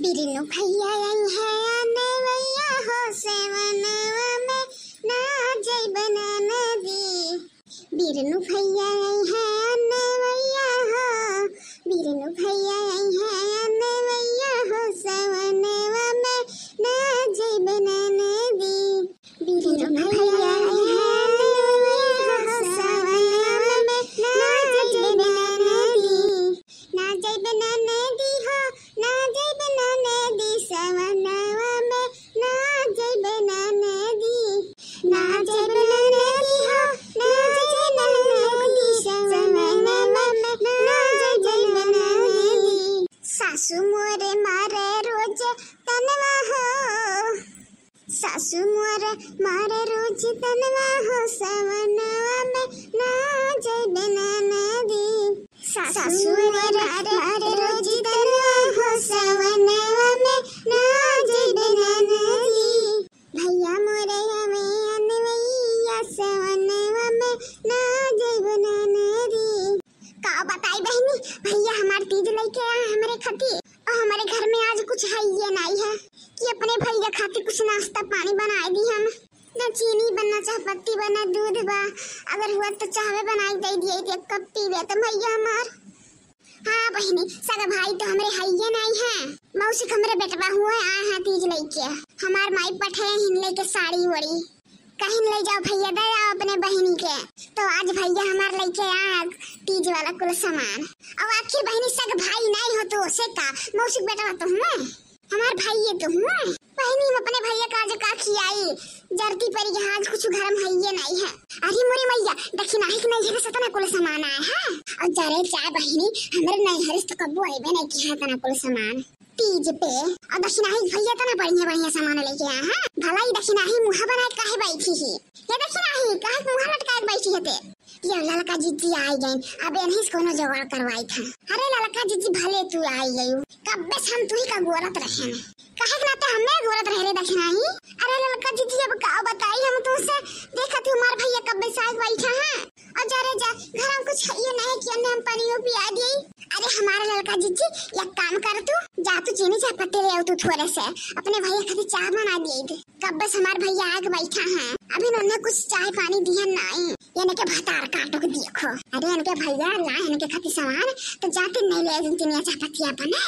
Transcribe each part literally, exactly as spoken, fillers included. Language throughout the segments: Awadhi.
बिरनु भैया अइहैं अनवैया हो सवनवा में, ना जइबे ननदी। बिरनु भैया अइहैं अनवैया हो, बिरनु भैया अइहैं अनवैया हो सवनवा में, ना जइबे ननदी। बिरनु भैया अइहैं अनवैया हो सवनवा में, ना जइबे ननदी। ना जइबे ननदी हो, ना जइबे ननदी सवनवा में, ना जइबे ननदी। ना जइबे ननदी हो, ना जइबे ननदी सवनवा में, ना जइबे ननदी। सासू मोरे मारे रोज तनवा हो, सासू मोरे मारे रोज तनवा हो सवनवा में, ना जइबे ननदी। सासू मोरे मारे रोज तनवा हो सवनवा में, ना जइबे ननदी। भैया मोरे अइहैं अनवैया सवनवा में, ना जइबे ननदी। का बताई बहिनी, भैया हमार तीज लइके आए हमरे खातिर, और हमरे घर में आज कुछ हइये नाहीं है कि अपने भैया खातिर कुछ नाश्ता पानी बनाए दी हम। ना चीनी बा, ना चाह पत्ती बा, ना दूध बा। अगर हुआ तो चाहवे बनाई दे दिए, एक कप पीबे तो भैया हमार। हाँ बहिनी, सगा भाई तो हमरे हइये नाहीं है। मौसी के हमरे बेटवा हुए आए हैं तीज लइके। हमार माई पठे हिन लइके साड़ी ओड़ी। कहिन ले जाओ भैया, दे आओ अपने बहिनी के। तो आज भैया हमार लइके आए तीज वाला कुल सामान। अब आखिर बहिनी सगा भाई नाहीं हो तो से का, मौसी के बेटवा तो हुए। हमार भाई ये तो हुए। बहिनी, हम अपने भैया का आज का खियाई? जरती परी है, आज कुछ घर में हइये नाहीं है। अरे मोरी मैया, दखिनाही के नैहरे से इतना कुल सामान आए है। और जरे चाय बहिनी, हमरे नैहरे से तो कब्बो अइबे नाहीं किहे इतना कुल सामान। तीज पे, और दखिनाही भैया इतना बढ़िया बढ़िया सामान लइके आए है। भला ई दखिनाही मुँह बनाए काहे बैठी ही? ये दखिनाही, काहे मुँह लटकाए बैठी है ते? ये ललका जिज्जी आई गइन, अब एनही से कोनो जोगाड़ करवाई था। अरे ललका जिज्जी, भले तू आई गयू, कब्बे से हम तू ही का गोरत रहे। काहे के नाते हमें गोरत रहे रे दखिनाही? अरे ललका जिज्जी, अब का बताई हम तुझसे, देखा तू हमार भैया कब्बे से आए बैठा है। और जा रे जा, घर में कुछ है ये नहीं कि अन्ने हम पानी पिया दिए। अरे हमारे ललका जिज्जी, एक काम कर तू, जा तू चीनी चाय पत्ती ले आओ तू थोड़े से, अपने भैया खातिर चाय बना दिए दे। कब्बे से हमार भैया आके बैठा है, अभी उन्हें कुछ चाय पानी दिया नाहीं। इनके भतार काटो के देखो। अरे इनके भैया ला इनके खातिर सामान, तो जाते नहीं ले आए चिनिया चाय पत्ती अपने,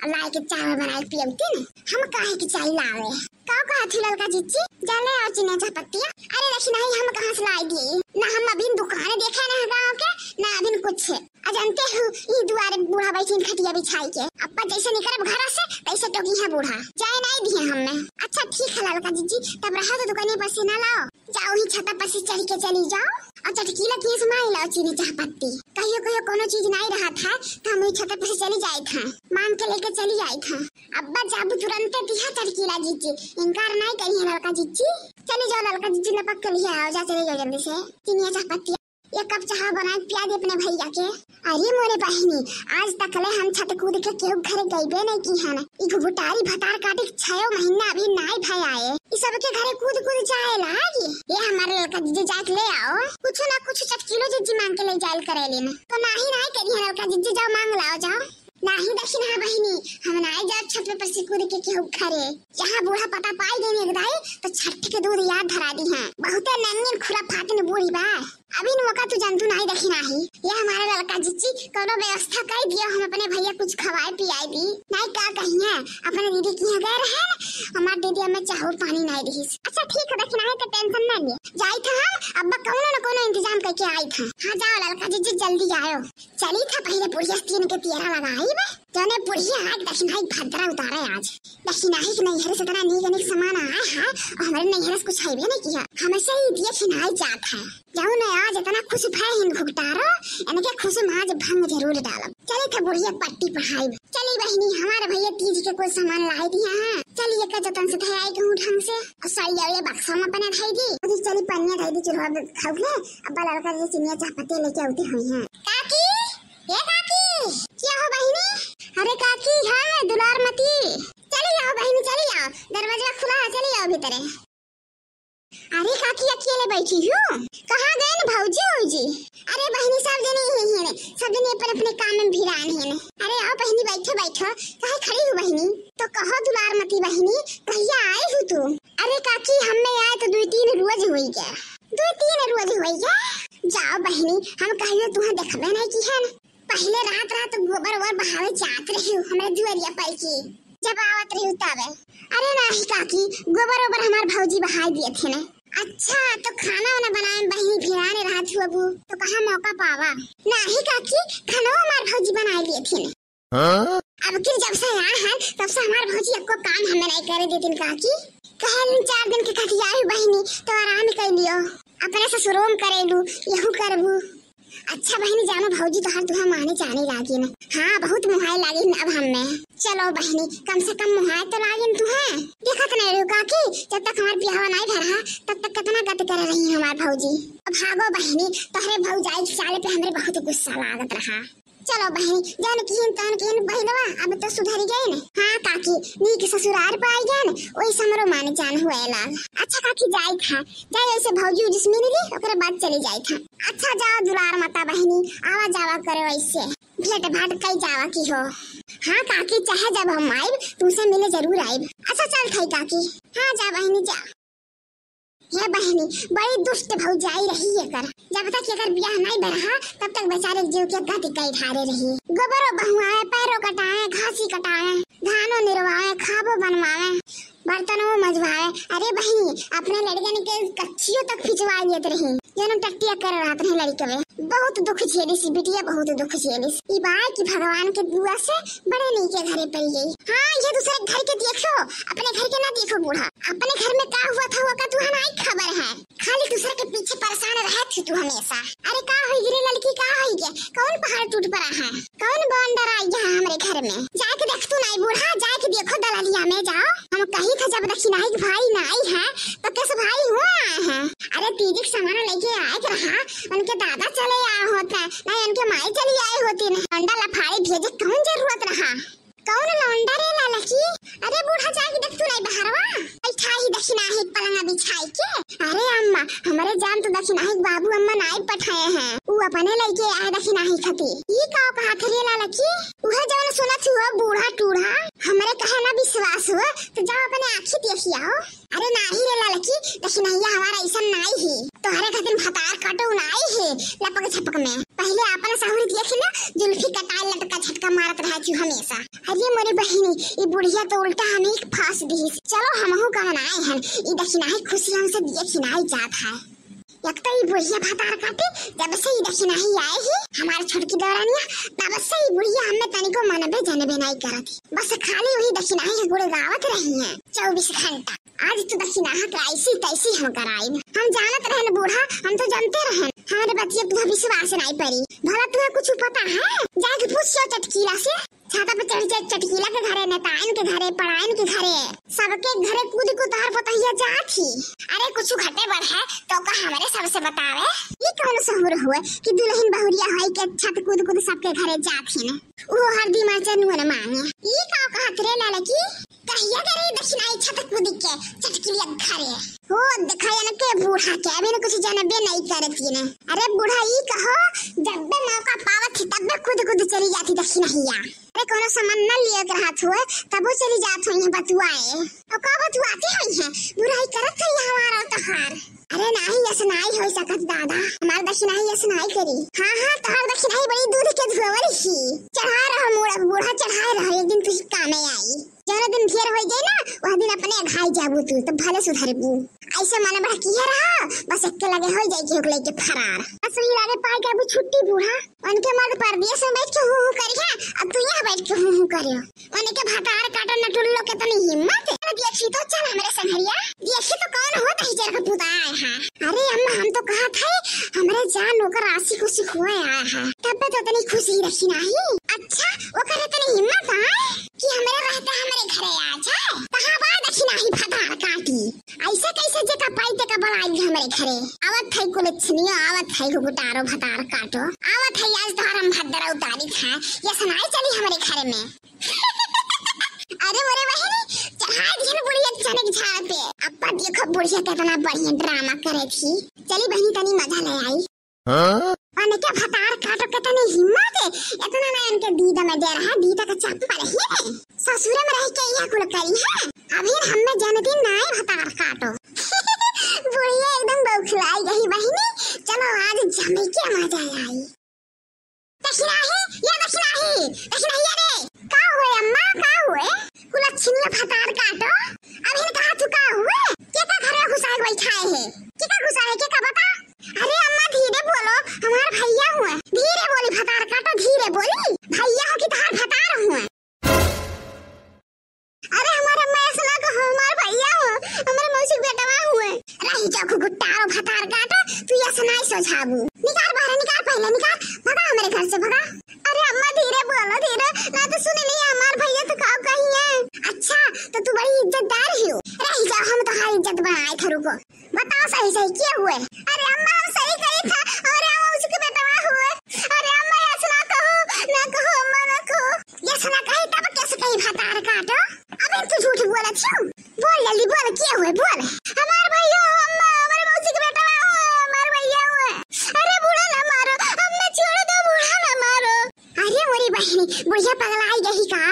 और लाए के चाय बनाए पियौती न। हम काहे के चाय लावे? का कहा थी ललका जिज्जी? जा ले आओ चिनिया चाय पत्तिया। अरे दखिनाही, हम कहाँ से लाई दिए? ना हम अभी दुकान देखे ना गाँव के, ना अभी कुछ। आ जानते हो, ई दुआरे बूढ़ा बैठिन खटिया बिछाई के। अब्बा जैसे निकलब घर से, तैसे टोकी है बूढ़ा। जाए नाहीं दिए हमने। अच्छा ठीक है ललका जिज्जी, तब रहो तो दुकाने पर से ना लाओ। जाओ ही छता पर से चढ़ के चली जाओ। और चटकीला किहे से मांग लाओ चीनी चाह पत्ती। कहियो कहियो कोनो चीज नाहीं रहा था, तो हम ही छता पर से चली जाए था। मांग के लेके चली आई था। अब्बा जाबू तुरंते दिहा चटकीला जिज्जी। इनकार नाहीं करी है ललका जिज्जी। चली जाओ ललका जिज्जी, लपक के लिहे आओ, जा चली जाओ जल्दी से। चीनिया चाह पत्ती। एक कप चाह बना के पिया दे अपने भैया के। अरे मोरे बहिनी, आज तकले हम छत कूद के केहू घरे गइबे नहीं की हन। ई घुघुटारी भतार काटे के छयो महीना अभी नाहीं भय आए। ई सबके घरे कूद कूद जाए लागी। ये हमारे ललका जिज्जी जाके ले आओ। कुछ ना कुछ चटकीलो जिज्जी मांग के ले जाइल करे लेन। तो नाहीं नाहीं करी है ललका जिज्जी, जाओ मांग लाओ जाओ। नाहीं दखिनाही बहिनी, हम नाहीं जाब छत पे परसी कूद के केहू घरे। यहाँ बूढ़ा पता पाई गई एक दाई, तो छठ के दूध याद धरा दी है। बहुते नंगीन खुराफातिन बूढ़ी बा। अभी मौका तू जानतू नाहीं दखिनाही। ये हमारे ललका जिज्जी, कोनो व्यवस्था कर दियो, हम अपने भैया कुछ खवाए पियाए दी। नाहीं का कहिए, अपने दीदी किहाँ गए रहे, हमार दीदी हमें चाहो पानी नाहीं दिहिस। अच्छा ठीक है दखिनाही, तो tension ना लिए, जाई था हम, अब्बा कौनो न कौनो इंतजाम करके आई था। हाँ जाओ ललका जिज्जी, जल्दी आयो। चली था पहिले बुढ़िया से तीन के तियरा लगाई बे। जौने बुढ़िया आग दखिनाही भद्रा उतारे आज। दखिनाही के नैहरे से इतना नीक नीक सामान आए है, और हमारे नैहरे से कुछ है भी नहीं किया। हमेशा ही दिए खिनाई जात है। जाओ न आज इतना खुश भय हिन घुघटारो, इनके खुश में आज भंग जरूर डालब। चली था बुढ़िया पट्टी पढ़ाई बे। चली बहिनी, हमारे भैया तीज के कुछ सामान लाई दिया है। चली एक जतन से धयाई कहूँ ढंग से, और साड़ी ये बक्सा में अपने धई दी। अरे चली पनिया धई दी चूल्हा पे खाऊ ले, अब्बा ललका जी चिनिया चाह पत्ती लेके आती हुई हैं। काकी, ए काकी, क्या हो बहिनी? अरे काकी, हाँ, दुलार मती। चली आओ बहिनी, चली आओ, दरवाजा खुला है, चली आओ भीतरे। अरे काकी, अकेले बैठी हो? कहाँ गए न भौजी, भौजी? अरे बहिनी, सब जने यही हैं, सब जने अपने अपने काम में भिड़ान हैं। अरे आओ बहिनी, बैठो, बैठो, काहे खड़ी हो बहिनी? तो बहिनी, कहिया आए हो तू? अरे काकी, हमें आए तो दुइ तीन रोज होई गया, दुइ तीन रोज होई गया। जाओ बहिनी, हम कहियो तुहें देखबे नहीं की है। पहले रात रात गोबर ओबर बहावे जात रही हूँ हमरे दुआरिया पर की, जब आवत रही हूँ तबे। अरे नाही काकी, गोबर ओबर हमार भौजी बहाई दिए थे ने। अच्छा, तो खाना वाना बनाए में बहिनी भिड़ाने रहत हुआ बू, तो कहाँ मौका पावा? नाही काकी, खाना हमार भौजी बनाए लिए थे ने। हाँ? अब की जब से आए हैं, तब से हमार भौजी एको काम हमें नहीं करे देतिन काकी। कहे दिन चार दिन के कटियाई बहिनी, तो आराम कर लियो, अपने ससुरो में करेलू, यहू करबू। अच्छा बहिनी, जानो भौजी तोहार तुहा माने जाने लागिन। हाँ, बहुत मुहाए लागिन अब हमें। चलो बहिनी, कम से कम मुहाए तो लागिन तुहे। देखत नहीं रहो काकी, जब तक हमार बियाहवा नहीं भरा, तब तक कितना गत करे रही हमार भौजी। अब भागो बहिनी, तोहरे भौजाई के चाले पे हमरे बहुत गुस्सा लागत रहा। चलो बहिनी, जौन किहिन तौन किहिन बहिनवा, अब तो सुधर गई न। हाँ काकी, नीक ससुरार पाई गए न, वही से हमरो माने जान हुए लाल। अच्छा काकी, जाई था, जाई ऐसे भौजी उजी से मिल ली, ओकरे बाद चली जाई था। अच्छा जाओ दुलार माता बहिनी, आवा जावा करो ऐसे, भेंट भाट कई जावा की हो। हाँ काकी, चाहे जब हम आइब, तुमसे मिले जरूर आइब। अच्छा चल थाई काकी, हाँ जा बहिनी जा। हे बहिनी, बड़ी दुष्ट भौजाई रही एकर। जब तक एकर बियाह नहीं बरहा, तब तक बेचारे जीव के गति कई ठारे रही। गोबरो बहुआए, पैरो कटाए, घासी कटाए, धानो निरवाए, खाबो बनवाए, बर्तनो मजवाए। अरे बहिनी, अपने लड़कन के कच्छियों तक फिचवा लेत रही, जौन टट्टिया कर रहत रहे लड़कवे। बहुत दुख झेलिस बिटिया, बहुत दुख झेलिस। ई बाय कि भगवान के दुआ से बड़े नीके घरे पड़ गई। हाँ, ये दूसरे घर के देखो, अपने घर के ना देखो बूढ़ा। अपने घर में का हुआ था, ओका तुहा नाई खबर है। खाली दूसरे के पीछे परेशान रहत ही तू हमेशा। अरे का होई गिरे लड़की, का होई गे? कौन पहाड़ टूट पड़ा है? कौन बवंडर आई है हमरे घर में? जाके देख तू नाई बूढ़ा, जाके देखो दलहलिया में जाओ। हम कही था जब दक्षिणाही के भाई नाई है, तो किस भाई हुआ आए हैं? अरे तीजी के सामान लेके आए के रहा, उनके दादा चले आए होते, नहीं उनके माई चली आई होती, नहीं लौंडा लफाड़ी भेजे कौन जरूरत रहा? कौन लौंडा रे लालकी? अरे बूढ़ा जाके देख तू नहीं बहरवा, बैठा ही दक्षिणाही पलंगा बिछाई के। अरे अम्मा, हमरे जान तो दक्षिणाही के बाबू अम्मा नाई पठाए हैं, ऊ अपने लेके आए दक्षिणाही खातिर। ई का कहा थे रे लालकी? उहे जौन सुनत हुआ बूढ़ा टूढ़ा, हमरे कहे ना विश्वास हुआ तो जाओ अपने आँखी देखियाओ। अरे नाही रे ललकी, दक्षिणैया हमारा ऐसन नाही ही। तोहरे खातिर भतार काटो नाही ही, लपक झपक में। पहले आपन साहुर देख ले, जुल्फी कटाए लटका झटका मारत रहा तू हमेशा। अरे मोरे बहिनी, ई बुढ़िया तो उल्टा हमें एक फांस दीस। चलो हमहू कवन आए हन, ई दक्षिणाही खुशी हमसे दक्षिणाही जात है। एक तो ई बुढ़िया भतार काटे, जब से ई दक्षिणाही आए ही, हमार छोटकी देवरानिया, तब से ई बुढ़िया हमें तनिको मनबे जनबे नाही करत ही। बस खाली वही दक्षिणाही के गुण गावत रही हैं चौबीस घंटा। आज तो दक्षिणाहा के ऐसी तैसी हम कराई। हम जानत रहन बूढ़ा, हम तो जानते रहन। हमारे बतिया तुहा विश्वास नहीं पड़ी। भला तुहा कुछ पता है? जाके पूछ लो चटकीला से। छाता पे चढ़ के चटकीला के घरे, नेताइन के घरे, पड़ाइन के घरे, सबके घरे कूद कूद तोहार पतहिया जात ही। अरे कुछ घटे बढ़े तो का हमरे सबसे बतावे? ये कौन सहूर हुए कि दुल्हन बहुरिया होई के छत कूद कूद सबके घरे जात ही ने? वो हरदी मरचा नून मांगे। ई का कहत रे ललकी? कहिया करे दक्षिणाही छत कूद के चटकिलिया घरे? हो देखा इनके बूढ़ा के अभी न कुछ जानबे नहीं करती ने। अरे बूढ़ा ई कहो, जब्बे मौका पावत ही तब्बे कूद कूद चली जाती दक्षिणाहिया। अरे कोनो सामान न लिए के रहत हुए, तबो चली जात हुई है बतुआए। और का बतुआती हुई है? बुराई करत है हमारा तोहार। अरे नाही, ऐसे नाही हो सकत दादा, हमार दक्षिणाही ऐसे नाही करी। हाँ हाँ, तोहार दक्षिणाही बड़ी दूध के धोवल ही। चढ़ा रहा मूड़, बूढ़ा चढ़ाए रहा, एक दिन तुझे कामे आई। जौन दिन ढेर हो जाए ना, वह दिन अपने अघाई जाबू तू, तो भले सुधरबू। ऐसे मन भड़किया रहा, बस एक के लगे हो जाए कि ओकरे के फरार। बस वही लगे पाए के अभी छुट्टी बूढ़ा, उनके मर्द परदेश में बैठ के हूँ हूँ करिया, अब तू यहाँ बैठ के हूँ हूँ करियो। उनके भतार काटो नटुल्लो के तनी हिम्मत। अरे देखी तो चल हमरे संघरिया, देखी तो कौन हो दहिजर का पुता आए हैं। अरे अम्मा हम तो कहा थे हमरे जान ओकर आशिक उशिक हुए आए हैं, तब पे तो इतनी खुशी रखी नाही। अच्छा ओकर इतनी हिम्मत आए कि हमरे रहते हमरे घरे आ जाए। कहाँ बा दक्षिणाही भतार काटी? ऐसे कैसे जेका पाई तेका बलाई हमरे घरे? आवत है कुलछनियो, आवत है घुघुटारो भतार काटो। आवत है आज तोहर हम भद्रा उतारी था, ये सुनाई चली हमरे घरे में। अरे मोरे बहिनी, चढ़ा दिहन बुढ़िया चने के झाड़ पे। अब्बा देखो बुढ़िया कितना बढ़िया ड्रामा करे थी। चली बहिनी तनी मजा ले आई। हाँ? अने क्या भतार काटो के तनी हिम्मत है, इतना ना इनके दीदा में दे रहा, दीदा का चप्पल ही नहीं। ससुरे में रह के यह कुल करी है। अभी हमें जनती नाई भतार काटो। बुढ़िया एकदम बौखलाई गई बहिनी। चलो आज जमी के मजा आई। दखिनाही, या दखिनाही, दखिनाही रे। का हुए अम्मा, का हुए? कुलच्छिनिया भतार काटो। अभी ने कहा तू का हुए? के का घर में घुसाए बैठाए है? के का घुसाए, के का बता? अरे अम्मा धीरे बोलो, हमार भैया हुए। धीरे बोली भतार काटो, धीरे बोली। भैया हो कि तहार भतार हुए? अरे हमार अम्मा ऐसा ना कहो, हमार भैया हो, हमारे मौसी के बेटवा हुए। रही जाओ घुघुटारो भतार काटो, तू ऐसा ना सोझाबू। निकाल बाहर, निकाल पहले, निकाल, भगा हमारे घर से, भगा। अरे अम्मा धीरे बोलो, धीरे, ना तो सुन लिया हमार भैया तो का कही है। अच्छा, तो तू बड़ी इज्जतदार ही हो। रही जाओ, हम तोहार इज्जत बनाए थे, रुको। बताओ सही सही क्या हुए? अरे अम्मा हम सही कही था, अरे हम उसके बेटवा हुए। अरे अम्मा ऐसा ना कहो, ना कहो अम्मा ना कहो। ऐसा ना कही तब कैसे कही भतार काटो? अबे तू झूठ बोला छू। बोल जल्दी बोल, क्या हुए बोल। हमार भैया हो अम्मा, हमारे मौसी के बेटवा हुए, हमार भैया हुए। अरे बूढ़ा ना मारो, अम्मा छोड़ दो, बूढ़ा ना मारो। अरे मोरी बहनी, बुढ़िया पगलाई गई का?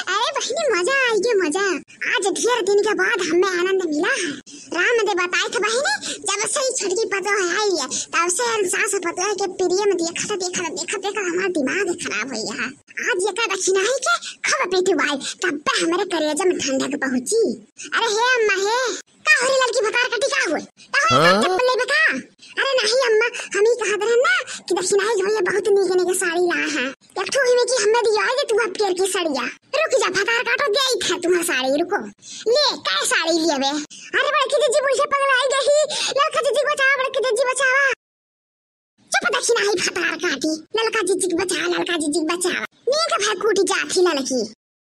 अरे बहनी मजा आई गे मजा। आज ढेर दिन के बाद हमें आनंद मिला है। राम दे बताए थे बहनी, जब से ही छोटकी पतोह आई है, तब से हम सास पतोह के प्रेम देखत देखत देखत देखत हमार दिमाग खराब हो गया है। आज ये का दखिनाही के खूब पीटू भाई, तब पे हमारे करेजा में ठंडक पहुंची। अरे हे अम्मा हे, का हो रे लड़की भतार काटी का हुए? का हो रे, हाँ? चप्पल लेबे का? अरे नहीं अम्मा, हम ही कहत रहन ना कि दखिनाही के भैया बहुत नीक नीक साड़ी लाए हैं। एक ठो हिमे की हमें दिया है कि तू अब पेर की साड़िया। रुक जा भतार काटो, दे आई था तुम्हारा साड़ी, रुको। ले, काय साड़ी लिया बे? अरे बड़की जीजी बुढ़िया पगलाई गई। लड़का जीजी बचावा, बड़की जीजी बचावा। चुप दखिनाही भतार काटी। ललका जीजी के बचावा, ललका जीजी के बचावा। नीक भाई कूटी जात ही ललकी।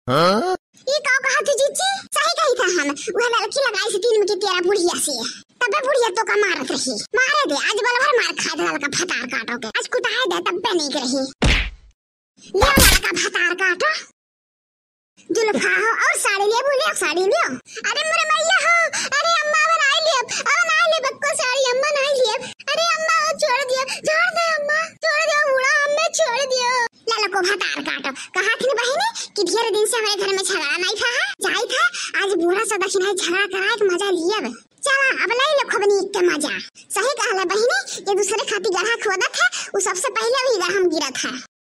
हाँ? ई का कहा थी जीजी? सही कही था हम। वह ललकी लगाई से तीन में के तेरा बुढ़िया से। तबे बुढ़िया तो का मारत रही। मारे दे, आज बल भर मार खाए दे ललका भतार काटो के। आज कुटाए दे तब पे नहीं रही। ले ललका भतार काटो। जुल्फा हो और साड़ी ले बोले, साड़ी ले। अरे मोरे मैया हो, अरे अम्मा अब नाई लेब, अब नाई लेब एको साड़ी, अम्मा नाई लेब। अरे अम्मा छोड़ दियो, छोड़ दे अम्मा, छोड़ दियो, बूढ़ा हमें छोड़ दियो। ललको भतार काटो, कहा थी बहिनी कि ढेर दिन से हमारे घर में झगड़ा नहीं था, है? जाई था, आज बूढ़ा से दखिनाही झगड़ा कराए के मजा लियब। चला, अब ले लो खूब नीक के मजा। सही कहले बहिनी, ये दूसरे खातिर गढ़ा खोदत है, वो सबसे पहले वही गढ़ा में गिरत है।